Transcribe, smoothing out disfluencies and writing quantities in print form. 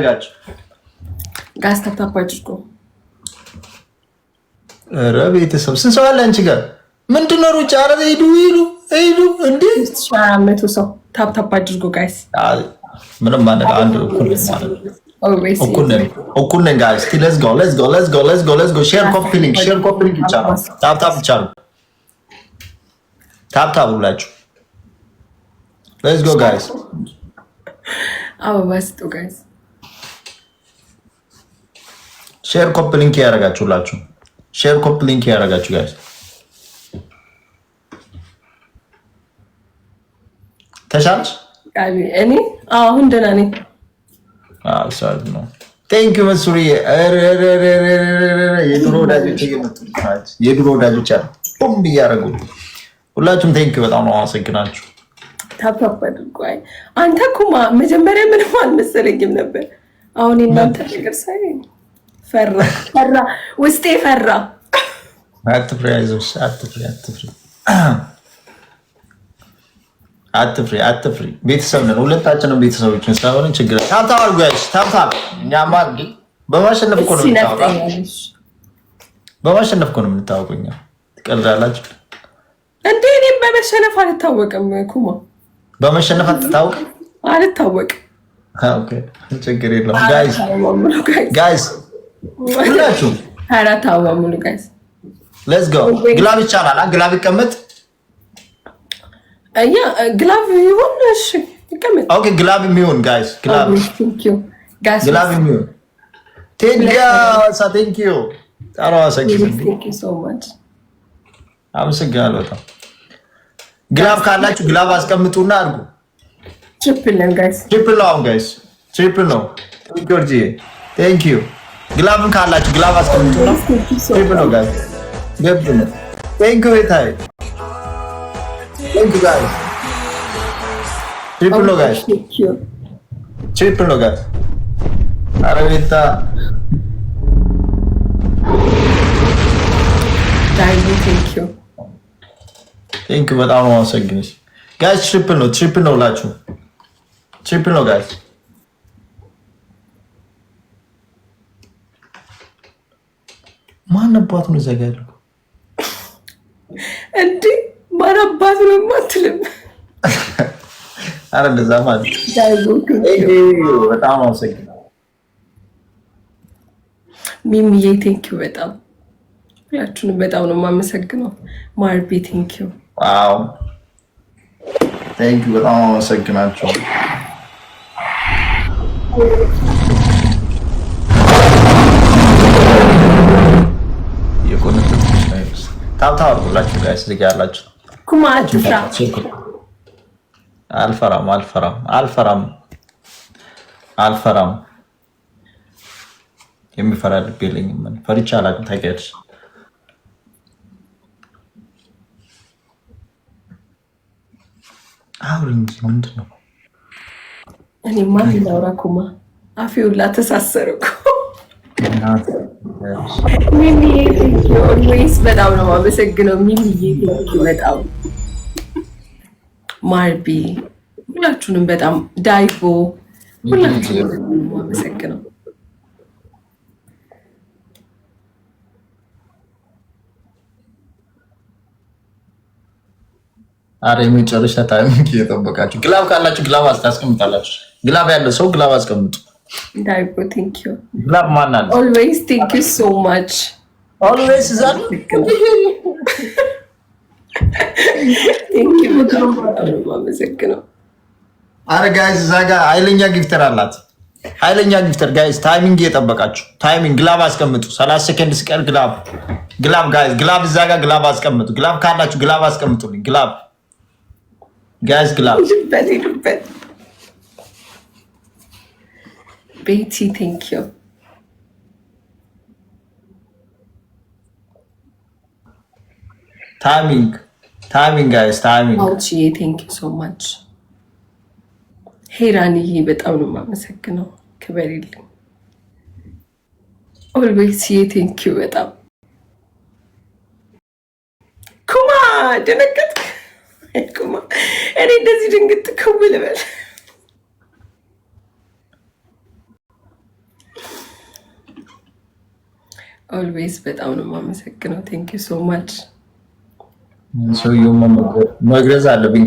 እያደረጋችሁ። Guys, tap tap አድርጎ። ኧረ ቤተሰብ፣ ስንት ሰው አለ አንቺ ጋር? ምንድን ነው ሩጫ? ኧረ ሂዱ ሂዱ ሂዱ እንዴ! 400 ሰው። Tap tap አድርጎ guys። ምንም ማለት አንድ እኩል ማለት እኩል ነን፣ እኩል ነን guys። Let's go, let's go, let's go, let's go, let's go። Share, copy link, share, copy link ይቻላል። Tap tap ይቻላል። Tap tap ሁላችሁ። Let's go, guys። አበባ ስጡ guys። Share, copy link ያደረጋችሁ ሁላችሁ፣ share, copy link ያደረጋችሁ guys። ተሻለሽ? እኔ አሁን ደህና ነኝ። ነው። Thank you መንሱርዬ። የድሮ ወዳጆች እየመጡ፣ የድሮ ወዳጆች አሉ ቡም እያደረጉ። ሁላችሁም thank you፣ በጣም ነው አመሰግናችሁ። Tap tap አድርጎ። አንተ ኩማ መጀመሪያ ምንም አልመሰለኝም ነበር። አሁን የእናንተ ነገር ሳይ ፈራ ፈራ፣ ውስጤ ፈራ። አትፍሪ፣ አይዞሽ፣ አትፍሪ፣ አትፍሪ፣ አትፍሪ፣ አትፍሪ። ቤተሰብ ነን፣ ሁለታችንም ቤተሰቦችን ስለሆንን ችግር። Tap tap አድርጉ guys፣ tap tap። እኛማ እንዴ በማሸነፍ እኮ ነው የምንታወቀው። በማሸነፍ እኮ ነው የምንታወቀው። እኛ ትቀልዳላችሁ። እንዴ? እኔም በመሸነፍ አልታወቅም ኩማ። በመሸነፍ አትታወቅም? አልታወቅም። Okay፣ ችግር የለውም guys፣ guys ሁላችሁም። አራት አበባ ሙሉ guys። Let's go። Glove ይቻላል። Glove ይቀመጥ። Yeah, glove ይሁን። እሺ ይቀመጥ። Okay, glove የሚሆን guys፣ glove glove የሚሆን። Thank you, thank you። አመሰግናለሁ በጣም። Glove ካላችሁ glove አስቀምጡና አድርጉ። Triple ነው guys። Triple ነው አሁን guys፣ triple ነው። ጆርጂ thank you። Glove ን ካላችሁ glove አስቀምጡና triple ነው guys። ገብ ነው። Thank you ቤታይ፣ thank you guys። Triple ነው guys፣ triple ነው guys። ኧረ ቤታ። Thank you. Thank you፣ በጣም ነው አመሰግንሽ guys። Triple ነው፣ triple ነው ላችሁ፣ triple ነው guys። ማን አባቱ ነው እዛ ጋ ያለው? እንዴ፣ ማን አባቱ ነው አትልም? አረ እንደዛ ማለት በጣም አመሰግናለሁ። ሚሚዬ thank you፣ በጣም ሁላችሁንም በጣም ነው የማመሰግነው። ማርቤ thank you። Wow, thank you፣ በጣም አመሰግናቸው። Tap tap አድርጉላችሁ guys፣ እዚህ ጋር ያላችሁ። ኩማ አትፍራ። አልፈራም፣ አልፈራም፣ አልፈራም፣ አልፈራም። የሚፈራ ልብ የለኝም። ፈርቻ አላውቅም። ታውቂያለሽ። አውሪ እንጂ ምንድን ነው? እኔማ ምን ላውራ ኩማ፣ አፌ ሁላ ተሳሰረ እኮ። ሚሚዬ always በጣም ነው የማመሰግነው። ሚሚዬ thank you በጣም፣ ማርቢ፣ ሁላችሁንም በጣም፣ ዳይቦ፣ ሁላችሁንም በጣም ነው የማመሰግነው። አረ የመጨረሻ timing እየጠበቃችሁ። Glove ካላችሁ glove ታስቀምጣላችሁ። Glove ያለው ሰው glove አስቀምጡ። ዳይቦ thank you። Glove ማን አለ? Always, thank you so much። Always እዛ። Thank you፣ በጣም ነው የማመሰግነው። አረ guys፣ እዛ ጋር ኃይለኛ gifter አላት። ኃይለኛ gifter guys፣ timing እየጠበቃችሁ፣ timing፣ glove አስቀምጡ። 30 ሰከንድ ሲቀር glove፣ glove guys፣ glove፣ እዛ ጋር glove አስቀምጡ። Glove ካላችሁ glove አስቀምጡልኝ። Glove guys, glove። ሂዱበት ሂዱበት። ቤቲ thank you። Timing, timing guys, timing። አውቺዬ thank you so much። ሄራንዬ በጣም ነው የማመሰግነው። ክበሪልኝ። Always ዬ thank you በጣም። ኩማ ደነገጥክ። ኩማ፣ እኔ እንደዚህ ድንግጥ ክው ልበል። Always በጣም ነው የማመሰግነው። Thank you so much። ሰውየው መግረዝ አለብኝ።